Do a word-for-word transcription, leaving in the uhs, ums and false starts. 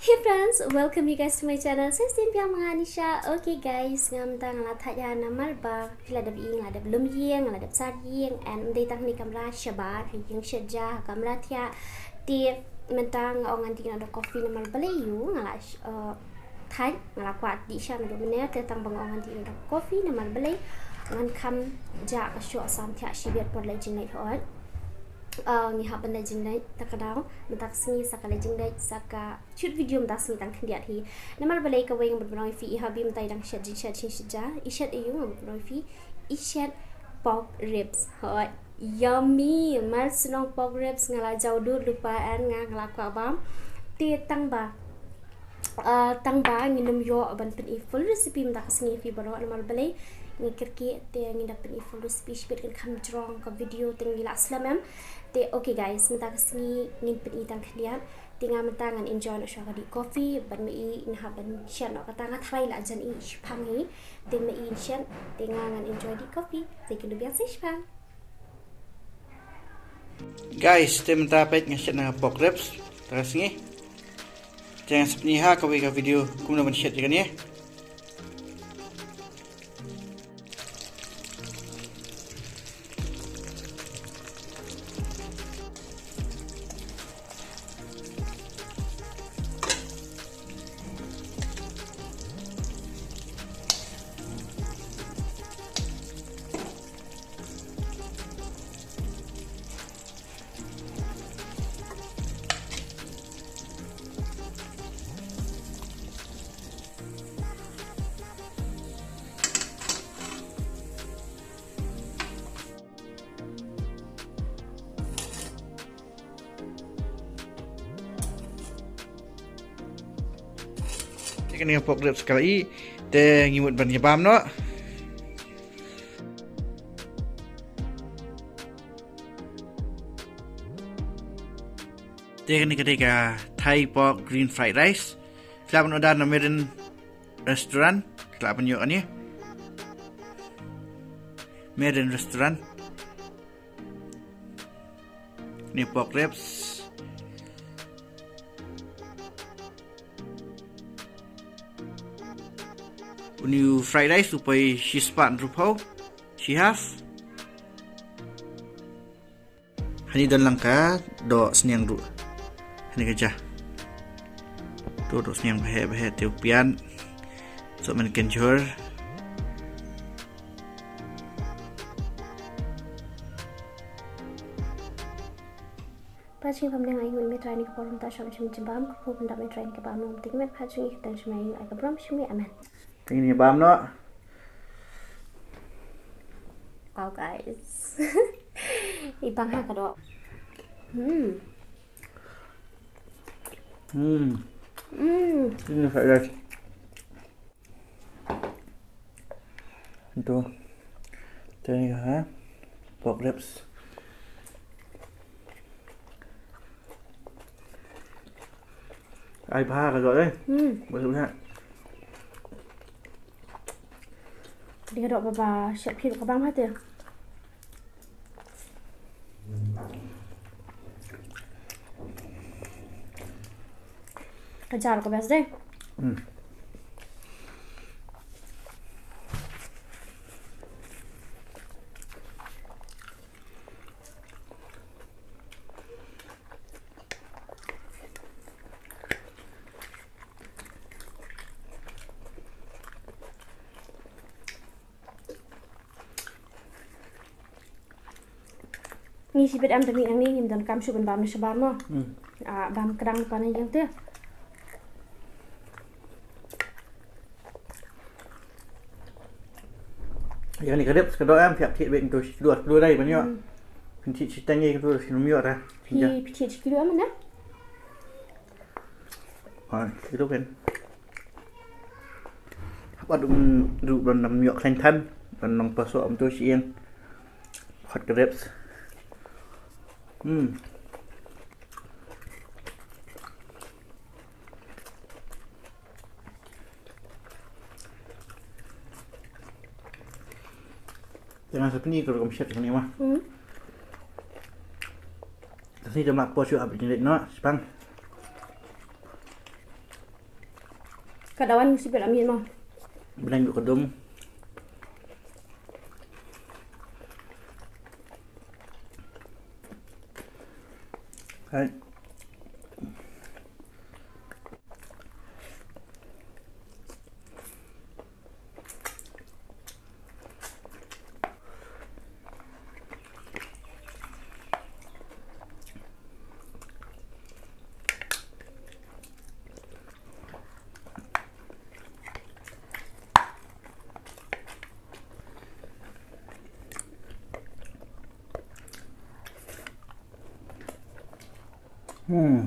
Hey friends, welcome you guys to my channel. Sa shisien phi ïa nga Nisha. Okay guys, nga mynta nga la thait ha namar ba phi la dep ïa nga la dep lum ïing, nga la dep sar ïing, and ym dei tang ha kane ka kamra shabar, ha ïing shet ja, ha kamra thiah. Te mynta nga ong ngan dih noh da coffee namar balei ïa nga la sh- uh, thait, nga la kwah dih sha naduh mynne, te tang ba nga ong ngan dih noh da coffee namar balei ngan kham jah ka shoh sam thiah shibit por leit jingleit hooid. Uh, ngi hap ban leit jingleit ta ka daw, mynta ka sngi sa ka leit jingleit, sa ka shoot video mynta ka sngi tang khyndiat hi. Namar balei kawei nga bud ban ong ïa phi, i hubby mynta i dang shet jingshet jingshet ja, i shet aïu nga bud ban ong ïa phi, i shet pork ribs. Hooid, yummy, mar shnong pork ribs, nga la jaw dur lypa, and nga nga la kwah bam. Te tang ba Ah, tang ba ngin ym ïoh ban pyni full recipe mynta ka sngi ïa phi baroh namar balei ngi kyrkieh te ngin da pyni full recipe shibit kan kham jrong ka video te ngi la slem em. Te okay guys, mynta ka sngi ngin pyni tang khyndiat. Te nga mynta ngan enjoy noh shuwa ka dih coffee bad ma i, nga hap ban shet noh kata, nga tharai la jan i shiphang hi. Te ma i shet, te nga ngan enjoy dih coffee. Te kin da biang sa shiphang. Guys, te mynta peit nga shet na pork ribs mynta ka sngi. Te ngan sa pyni ha kawei ka video kumno ban shet ïa kane. Te kane ka pork ribs ka la ih, te ngi mut ban ïa bam noh. Te kane ka dei ka Thai pork green fried rice. Phi lah ban order na Meren Restaurant. Phi lah ban ïoh kane. Meren Restaurant. Kane pork ribs. Une u fried rice u poi shispah hynriewphew, shi half. Hangne don lang ka dohsniang ruh. Hangne ka ja. To dohsniang ba heh ba heh te u pian. Sohmynken jhur. Pha jingpyrkhat, nga ïohi mynta me try ïa kane ka por mynta shong shim jingbam, ka por mynta me try ïa kane ka bam long mynta me pha jingpyrkhat shim ïa ka bam shim ïa, amen. Te ngin ïa bam noh. Wow guys. I bang ha ka doh. Hmm. Hmm. Hmm. Ini fried rice. Itu. Te ni ha. Pork ribs. Ai bha ka doh eh. Hmm. Ba suk ha. Dei ka doh ba ba shep khie ka bam ha te. Ka jar ka best dei. Hmm. Ngi shibit em da ngi, ngi ngim donkam shuh ban bam na shabar mo. Hmm. Ah, bam kdang pa na ïing te. Ïa ni ka ribs ka doh em, phi hap thied beit ntu shi kilo, ar kilo dei ban ïoh. Hmm. Phin thied shiteng ïa kito shu ym ïoh ta. Phi, phi thied shi kilo em na? Ha, shi kilo kan. Hap ot um ruh ban ym ïoh khlaiñ than, ban nang pasoh um tu shi ïing. Hot ka ribs. Hmm. Jangan sa pyni ka rukom shet kane ma. Hmm. Ka sngi te ma por shu ap jingrit noh, spang. Ka dawan sipir amin mo. Benang juk kedum. Hai. Hmm.